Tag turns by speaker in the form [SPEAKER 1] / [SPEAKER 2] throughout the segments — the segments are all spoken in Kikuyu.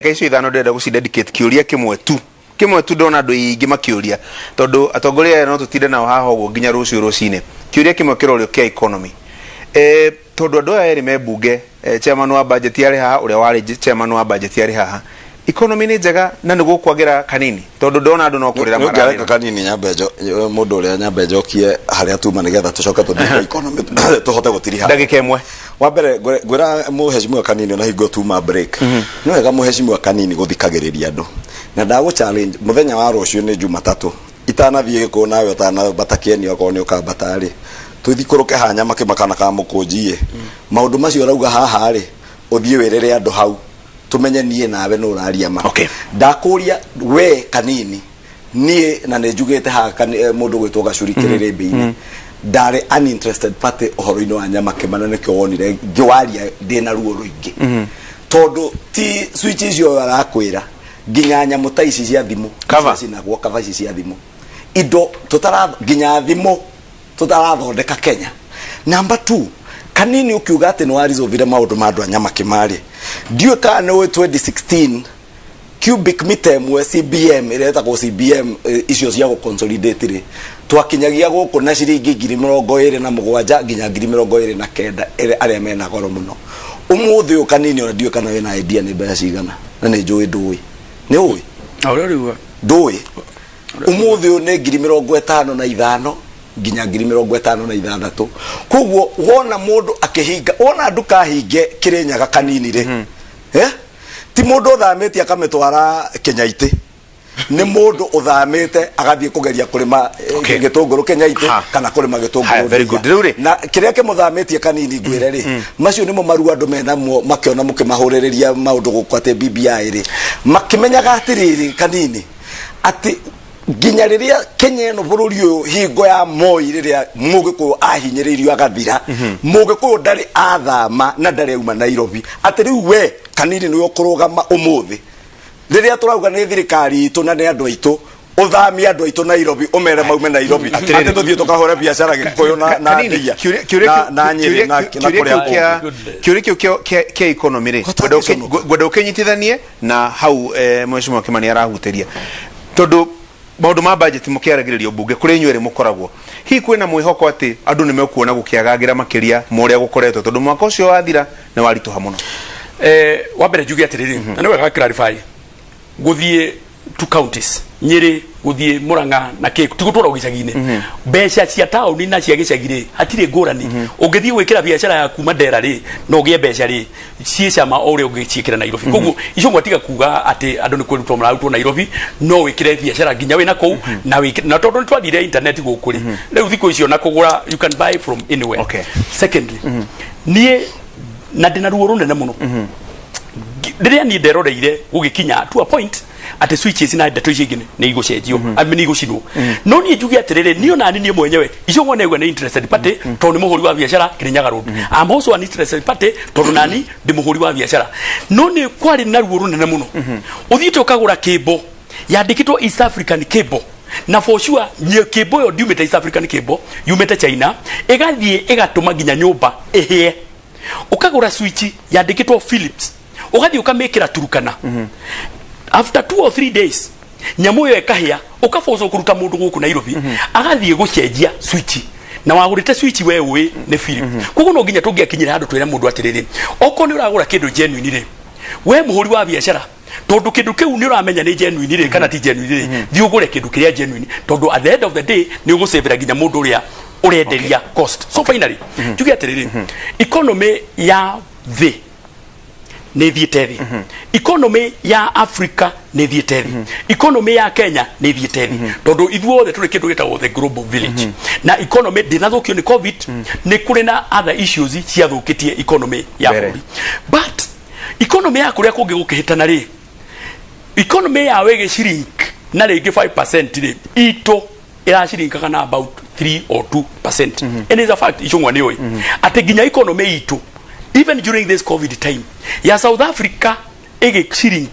[SPEAKER 1] Ndagĩka icio ithano ndĩrenda gũci dedicate kĩũria kĩmwe tu, kĩmwe tu. Ndona andũ aingĩ makĩũria, tondũ atongoria aya no tũtinde nao haha ũguo nginya rũciũ rũcinĩ. Kĩũria kĩmwe kĩrorio kĩa economy, tondũ andũ aya erĩ me mbunge, chairman wa budget arĩ haha, ũrĩa warĩ chairman wa budget arĩ haha. Economy nĩ njega na nĩ gũkwagĩra kanini, tondũ ndona andũ no kũrĩra
[SPEAKER 2] Nĩ ũngĩareka
[SPEAKER 1] mararĩra.
[SPEAKER 2] Kanini nyambe mũndũ ũrĩa nyambe njokie harĩa tuma nĩgetha tũcoke tũthiĩ kwa economy tũhote gũtiriha.
[SPEAKER 1] Ndagĩka ĩmwe.
[SPEAKER 2] Wa mbere ngwĩra mũheshimiwa Kanini, ona hingo tuma break, nĩ wega mũheshimiwa Kanini gũthikagĩrĩria andũ, na ndagũ challenge mũthenya wa rũciũ, nĩ Jumatatũ, itanathiĩ Gĩkũyũ nawe ũtanambata kĩeni, okorwo nĩ ũkambata rĩ, tũthikũrũke ha Nyamakĩma kana ka Mũkũnji ĩ, maũndũ macio ũrauga haha rĩ, ũthiĩ wĩrĩre andũ hau tumenye niĩ nawe nũ ũraria ma. Ndakũria we Kanini, niĩ na nĩ njugĩte haha mũndũ gwĩtwo Gacuri kĩrĩrĩmbĩ-inĩ, ndarĩ uninterested party ũhoro-inĩ wa Nyamakĩma, na nĩkĩo wonire ngĩwaria ndĩna ruo rũingĩ, tondũ ti switch icio arakwĩra, nginya nyamũ ta ici cia thimũ
[SPEAKER 1] Cover.
[SPEAKER 2] icio cinagwo cover ici cia thimũ, indo tutara nginya thimũ tutarathondeka Kenya. Number two, Kanini, ukiuga atĩ nĩ waresolvire maũndũ ma andũ a Nyamakĩma rĩ, ndiũĩ kana nĩ ũĩ 2016 cubic meter ĩmwe CBM, ĩrĩa ĩtagwo CBM, icio cia gũconsolidate rĩ, twakinyagia gũkũ na ciringi 27,000 nginya 29, arĩa mena goro mũno. Ũmũthĩ ũyũ, Kanini, ona ndiũĩ kana wĩna idea nĩ mbeca cigana, na nĩ njũĩ ndũĩ, nĩ ũĩ?
[SPEAKER 3] O ũrĩa ũriuga.
[SPEAKER 2] Ndũĩ. Ũmũthĩ ũyũ nĩ 55,000 nginya 56,000. Koguo wona mũndũ akĩhinga, wona nduka hinge Kĩrĩnyaga, Kanini rĩ, eh? Ti mũndũ ũthamĩtie akamĩtwara Kenyaitĩ, nĩ mũndũ ũthamĩte agathiĩ kũgeria kũrĩma gĩtũngũrũ Kenyaitĩ kana kũrĩma gĩtũngũrũ
[SPEAKER 1] Haya, very
[SPEAKER 2] Ndia.
[SPEAKER 1] good. Rĩu rĩ-
[SPEAKER 2] Na kĩrĩa kĩmũthamĩtie, Kanini, ngwĩre rĩ, macio nĩmo maru andũ menamo makĩona mũkĩmahũrĩrĩria maũndũ gũkũ atĩ BBI rĩ, makĩmenyaga atĩrĩrĩ, Kanini, atĩ nginya rĩrĩa Kenya ĩno, bũrũri ũyũ, hingo ya Moi, rĩrĩa Mũgĩkũyũ ahinyĩrĩirio agathira, Mũgĩkũyũ ndarĩ athama na ndarĩ auma Nairobi. Atĩ rĩu we, Kanini, nĩwe ũkũrũgama ũmũthĩ rĩrĩa tũrauga nĩ thirikari itũ na nĩ andũ aitũ, ũthamie andũ aitũ Nairobi, ũmere maume Nairobi, atĩ tũthiĩ tũkahũre biacara Gĩkũyũ na
[SPEAKER 1] Kanini,
[SPEAKER 2] Ndia na Nyĩrĩ
[SPEAKER 1] kĩũria
[SPEAKER 2] na
[SPEAKER 1] kĩũria
[SPEAKER 2] kũrĩa
[SPEAKER 1] kĩu kĩa
[SPEAKER 2] kũngĩ.
[SPEAKER 1] Kĩũria kĩu kĩa economy rĩ,
[SPEAKER 2] Gũtangĩconoka.
[SPEAKER 1] ngwenda ũkĩnyitithanie na hau, mheshimiwa Kimani arahutĩria, tondũ maũndũ ma budget mũkĩaragĩrĩrio mbunge kũrĩ inyuĩ erĩ mũkoragwo, hihi kwĩna mwĩhoko atĩ andũ nĩ mekuona gũkĩagagĩra makĩria ma ũrĩa gũkoretwo, tondũ mwaka ũcio wathira nĩ waritũha mũno?
[SPEAKER 3] Wa mbere njuge atĩrĩrĩ, na nĩ wega clarify, gũthiĩ two counties, Nyĩrĩ, gũthiĩ Mũrang'a na kĩ, ti gũtwarwo gĩcagi-inĩ. Mbeca cia taũni na cia gĩcagi rĩ, hatirĩ ngũrani. Ũngĩthiĩ gwĩkĩra biacara yaku Mandera rĩ, na ũgĩe mbeca rĩ, ciĩ cama o ũrĩa ũngĩciĩkĩra Nairobi. Koguo icio ngwatiga kuga atĩ andũ nĩ kwĩrutwo mararutwo Nairobi, no wĩkĩre biacara nginya wĩna kũu na wĩkĩre, na tondũ nĩ twathire internet gũkũ rĩ, rĩu thikũ icio na kũgũra, you can buy from anywhere. Secondly, niĩ na ndĩna ruo rũnene mũno rĩrĩa niĩ nderoreire gũgĩkinya to a point atĩ switches na ndeto icio ingĩ nĩ igũcenjio, I mean, nĩ igũcinwo. No niĩ njuge atĩrĩrĩ, niĩ onani niĩ mwenyewe icio ngone nĩ interested party, tondũ nĩ mũhũri wa biacara Kirinyaga Road. I'm also an interested party, tondũ nani ndĩ mũhũri wa biacara. No nĩ kwarĩ na ruo rũnene mũno ũthiĩte ũkagũra cable yandĩkĩtwo East African Cable, na for sure cable ĩyo ndiumĩte East African Cable, yumĩte China, ĩgathiĩ ĩgatũma nginya nyũmba ĩhĩe. Ũkagũra switch yandĩkĩtwo Philips, ũgathiĩ ũkamĩkĩra Turukana, after 2 or 3 days nyamũ ĩyo ĩkahĩa, ũkabocwo kũruta mũndũ gũkũ Nairobi agathiĩ gũcenjia switch, na wagũrĩte switch we ũĩ nĩ Philip. Koguo no nginya tũngĩakinyĩra handũ twĩre mũndũ atĩrĩrĩ, okorwo nĩ ũragũra kĩndũ genuine rĩ, we mũhũri wa biacara, tondũ kĩndũ kĩu nĩ ũramenya nĩ genuine rĩ kana ti genuine rĩ, thiĩ ũgũre kĩndũ kĩrĩa genuine, tondũ at the end of the day nĩ ũgũcĩvĩra nginya mũndũ ũrĩa ũrenderia cost. So finally njuge atĩrĩrĩ, economy ya thĩ nĩ ĩthiĩte thĩ, economy ya Africa nĩ ĩthiĩte thĩ, economy ya Kenya nĩ ĩthiĩte thĩ, tondũ ithuothe tũrĩ kĩndũ gĩtagwo the global village. Na economy ndĩnathũkio nĩ COVID, nĩ kũrĩ na other issues ciathũkĩtie economy ya
[SPEAKER 1] Mbere.
[SPEAKER 3] bũrũri, but economy ya kũrĩa kũngĩ gũkĩhĩtana rĩ, economy yao ĩgĩshrink na rĩngĩ 5% rĩ, itũ ĩracirinkaga na about 3 or 2%. And it's a fact, Icũng'wa nĩ ũĩ atĩ nginya economy itũ, even during this COVID time, ya South Africa ĩgĩshrink,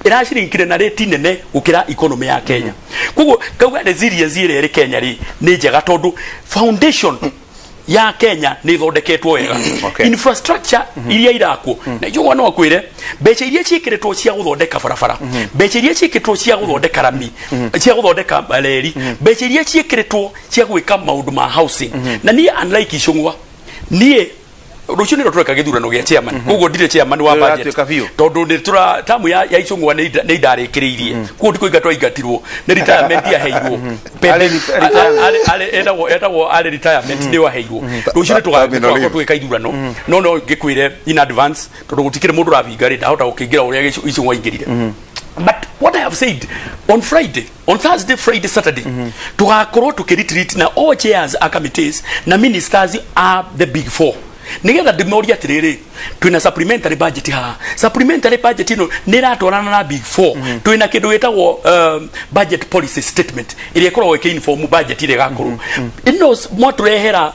[SPEAKER 3] ĩrashrinkire na rate nene gũkĩra economy ya Kenya. Koguo ngauga resilience ĩrĩa ĩrĩ Kenya rĩ, nĩ njega, tondũ foundation Ya Kenya nĩ ĩthondeketwo wega. Infrastructure iria irakwo na Icũng'wa no akwĩre mbeca iria ciĩkĩrĩtwo cia gũthondeka barabara, mbeca iria ciĩkĩrĩtwo cia gũthondeka rami, cia gũthondeka reri, mbeca iria ciĩkĩrĩtwo cia gwĩka maũndũ ma housing. Na niĩ, unlike Icũng'wa, niĩ rũciũ nĩrĩo tũreka gĩthurano gĩa chairman, koguo ndirĩ chairman wa budget.
[SPEAKER 1] Ũratuĩka biũ.
[SPEAKER 3] Tondũ nĩ tũra tamu ya Icũng'wa nĩ indarĩkĩrĩirie, koguo ndikũingatwo, aingatirwo nĩ retirement yaheirwo.
[SPEAKER 1] Arĩ retirement.
[SPEAKER 3] Etagwo arĩ retirement nĩyo aheirwo. Rũciũ nĩ
[SPEAKER 2] Terminal
[SPEAKER 3] tũgakorwo
[SPEAKER 2] leave.
[SPEAKER 3] tũgĩka ithurano, no ngĩkwĩre in advance, tondũ gũtikĩrĩ mũndũ ũrabinga rĩ, ndahota gũkĩingĩra ũrĩa Icũng'wa aingĩrire. But what I have said on Friday, on Thursday, Friday, Saturday, tugakorwo tukiretreat na all chairs a committees na ministers a the big four, nigetha ndimorie atiriri, twina supplementary budget haha. Supplementary budget ino nĩ ĩratwarana na big four. Twina kindu gĩtagwo budget policy statement ĩrĩa ĩkoragwo ĩkĩ-inform budget ĩrĩa ĩgakorwo ĩno. Mwatũrehera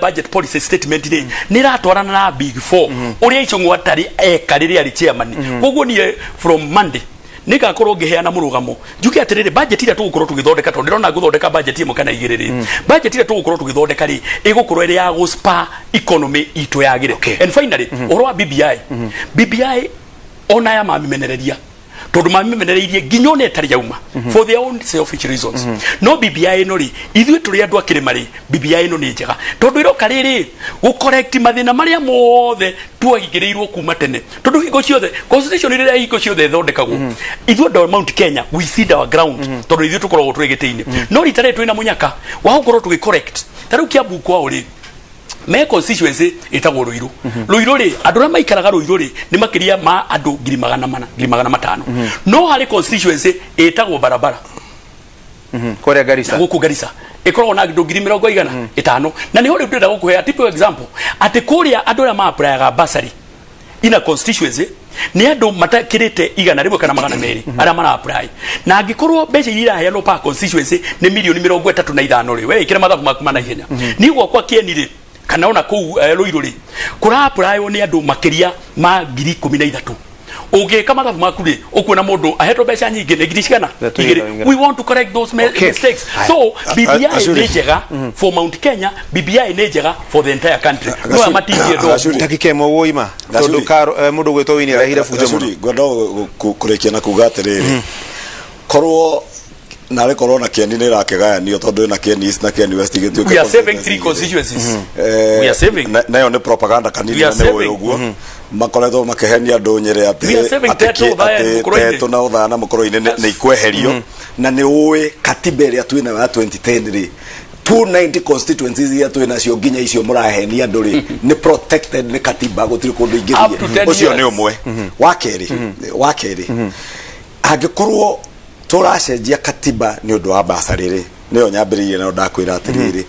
[SPEAKER 3] budget policy statement rĩ, nĩ ĩratwarana na big four, ũrĩa Icũng'wa atarĩ eka rĩrĩa arĩ chairman. Koguo niĩ from Monday nĩngakorwo ngĩheana mũrũgamo, njuge atĩrĩrĩ, budget ĩrĩa tũgũkorwo tũgĩthondeka, tondũ ndĩrona ngũthondeka budget ĩmwe kana igĩrĩ rĩ, budget ĩrĩa tũgũkorwo tũgĩthondeka rĩ, ĩgũkorwo ĩrĩ ya gũspa economy itũ yagĩre. And finally, ũhoro wa BBI, BBI ona ya mamimenereria, tondũ mamimenereirie nginya ona ĩtarĩ yauma for their own selfish reasons. No BBI ĩno rĩ, ithuĩ tũrĩ andũ a kĩrĩma rĩ, BBI ĩno nĩ njega tondũ ĩroka rĩrĩ gũ correct mathĩna marĩa mothe twahingĩrĩirwo kuma tene, tondũ hingo ciothe constitution rĩrĩa hingo ciothe ĩthondekagwo, ithuĩ andũ a Mount Kenya, we cede our ground, tondũ ithuĩ tũkoragwo tũrĩ gĩtĩ-inĩ. No rita rĩrĩ twĩna mũnyaka wa gũkorwo tũgĩ correct. Ta rĩu Kiambu kwao rĩ, me constituency ĩtagwo Ruiru. Ruiru rĩ, andũ arĩa maikaraga Ruiru rĩ, nĩ makĩria ma andũ 400,000, 500,000. No harĩ constituency ĩtagwo Barabara
[SPEAKER 1] Kũrĩa Garissa.
[SPEAKER 3] Gũkũ Garissa ĩkoragwo na andũ 500,000, na nĩho rĩu ndĩrenda gũkũhe a typical example atĩ kũrĩa andũ arĩa ma-applyaga bursary in a constituency nĩ andũ matakĩrĩte 100 kana 200 arĩa mara apply. Na angĩkorwo mbeca iria iraheanwo per constituency nĩ mirioni 35 rĩ, we ĩkĩra mathabu maku ma naihenya. Niĩ gwakwa Kĩeni rĩ, kana ona kũu Rũirũ rĩ, kũra applywo nĩ andũ makĩria ma 13,000. Ũngĩka mathabu maku rĩ, ũkuona mũndũ ahetwo mbeca nyingĩ nĩ ngiri cigana?
[SPEAKER 1] Ithatũ.
[SPEAKER 3] Igĩrĩ.
[SPEAKER 1] Igĩrĩ.
[SPEAKER 3] We want to correct those mistakes. So BBI
[SPEAKER 2] Gacuri.
[SPEAKER 3] nĩ njega for Mount Kenya, BBI nĩ njega for the entire country. No
[SPEAKER 2] Gacuri.
[SPEAKER 3] amatingie ndo.
[SPEAKER 2] Gacuri.
[SPEAKER 1] Ndagĩka ĩmwe woima,
[SPEAKER 2] Gacuri.
[SPEAKER 1] tondũ mũndũ gwĩtwo Winnie arehire bunjo mũno.
[SPEAKER 2] Gacuri, ngwenda kũrĩkia na kuga atĩrĩrĩ, korwo narĩ korwo na Kĩeni nĩ ĩrakĩgayanio, tondũ ĩna Kĩeni East na Kĩeni West igĩtuĩke
[SPEAKER 3] We are saving three
[SPEAKER 2] constituencies.
[SPEAKER 3] constituencies. We are saving.
[SPEAKER 2] Nayo nĩ propaganda kanini.
[SPEAKER 3] We are
[SPEAKER 2] Na nĩ ũĩ
[SPEAKER 3] saving.
[SPEAKER 2] ũguo makoretwo makĩhenia andũ Nyĩrĩ atĩ
[SPEAKER 3] We are saving
[SPEAKER 2] atĩ
[SPEAKER 3] Tetu, Othaya,
[SPEAKER 2] atĩ
[SPEAKER 3] Mũkũrũ-inĩ.
[SPEAKER 2] Tetu na Othaya na Mũkũrũ-inĩ nĩ ikweherio. Na nĩ ũĩ katiba ĩrĩa twĩnayo ya 2010 rĩ, 290 constituencies iria twĩ nacio, nginya icio mũrahenia andũ rĩ, nĩ protected nĩ katiba, gũtirĩ kũndũ
[SPEAKER 3] Up to
[SPEAKER 2] ingĩthiĩ.
[SPEAKER 3] 10
[SPEAKER 2] Ũcio nĩ
[SPEAKER 3] years.
[SPEAKER 2] ũmwe. Wa kerĩ, angĩkorwo tũracenjia katiba nĩ ũndũ wa basarĩ rĩ, nĩyo nyambĩrĩirie nayo, ndakwĩra atĩrĩrĩ,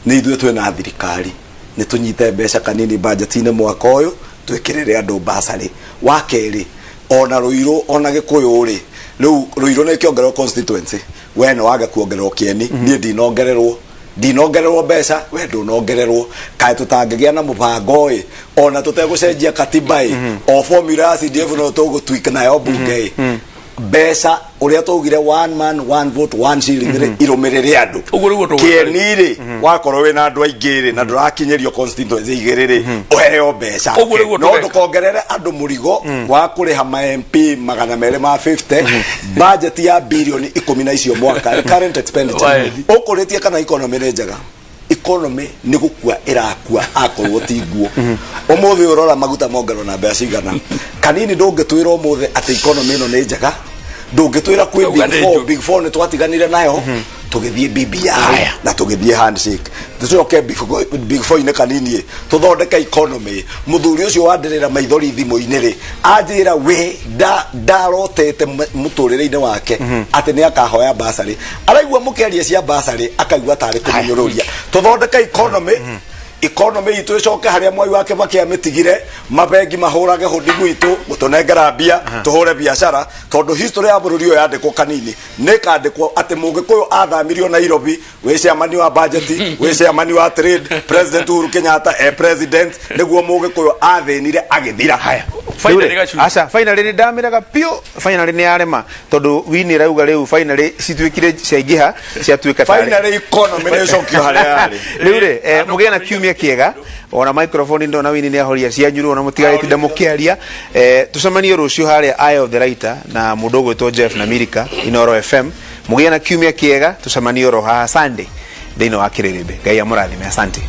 [SPEAKER 2] nĩ ithuĩ twĩna thirikari, nĩ tũnyite mbeca kanini budget-inĩ mwaka ũyũ, twĩkĩrĩre andũ basarĩ. Wa kerĩ, ona Rũirũ ona Gĩkũyũ rĩ, rĩu Rũirũ nĩ kĩongererwo constituency, we nĩ wage kuongererwo Kĩeni. Niĩ ndinongererwo mbeca, we ndũnongererwo. Kaĩ tũtangĩgĩa na mũbango ĩ, ona tũtegũcenjia katiba ĩ, o formula ya CDF no tũgũtuika nayo mbunge ĩ, mbeca ũrĩa twaugire, one man, one vote, one shilling rĩ, irũmĩrĩre andũ.
[SPEAKER 3] Ũguo nĩguo tũgwĩka rĩ.
[SPEAKER 2] Kĩeni rĩ, wakorwo wĩna andũ aingĩ rĩ, na ndũrakinyĩrio constituency igĩrĩ rĩ, ũheo mbeca.
[SPEAKER 3] Ũguo nĩguo
[SPEAKER 2] No
[SPEAKER 3] tũgeka.
[SPEAKER 2] ndũkongerere andũ mũrigo wa kũrĩha ma MP 250, budget ya birioni 10 na icio mwaka current expenditure. Ũkũrĩtie kana economy nĩ njega? Economy nĩ gũkua ĩrakua akorwo ti nguo. Ũmũthĩ ũrora maguta mongerwo na mbeca cigana kanini. Ndũngĩtwĩra ũmũthĩ atĩ economy ĩno nĩ njega, ndũngĩtwĩra kwĩ
[SPEAKER 3] Ndauga
[SPEAKER 2] big
[SPEAKER 3] nĩ
[SPEAKER 2] four.
[SPEAKER 3] njũru.
[SPEAKER 2] Big four nĩ twatiganire nayo, tũgĩthiĩ BBI na tũgĩthiĩ handshake. Tũcoke big four-inĩ kanini ĩ, tũthondeke economy. Mũthuri ũcio wandirĩra maithori thimũ-inĩ rĩ, anjĩra we ndarotete mũtũrĩre-inĩ wake atĩ nĩ akahoya basarĩ. Araigua mũkĩaria cia basarĩ akaigua tarĩ kũmũnyũrũria. Tũthondeke economy. Economy itũ ĩcoke harĩa Mwai wa Kibaki amĩtigire, mabengi mahũrage hũndi gwitũ gũtũnengera mbia tũhũre biacara, tondũ history ya bũrũri ũyũ yandĩkwo kanini nĩ ĩkandĩkwo atĩ Mũgĩkũyũ athamirio Nairobi wĩ chairman wa budget, wĩ chairman wa trade, President Uhuru Kenyatta e president, nĩguo Mũgĩkũyũ athĩnire agĩthira.
[SPEAKER 3] Haya.
[SPEAKER 1] Rĩu
[SPEAKER 3] Finally
[SPEAKER 1] rĩ,
[SPEAKER 3] Gacu.
[SPEAKER 1] aca, finally nĩ ndamĩrega biũ, finally nĩ yarema, tondũ wini ĩrauga rĩu finally cituĩkire ciaingĩha, ciatuĩka tarĩ.
[SPEAKER 2] Finally economy nĩ ĩcokio harĩa yarĩ.
[SPEAKER 1] Rĩu rĩ, mũgĩe na kiumia kĩega. Ona microphone ndona wini nĩ ahoria cianyu, ona mũtigarĩtinda mũkĩaria. Tũcemanie rũciũ harĩa Eye of the Writer na mũndũ ũgwĩtwo Jeff na Mirika, Inoro FM. Mũgĩe na kiumia kĩega, tũcemanie oro haha Sunday thĩinĩ wa Kĩrĩrĩmbĩ. Ngai amũrathime, asante.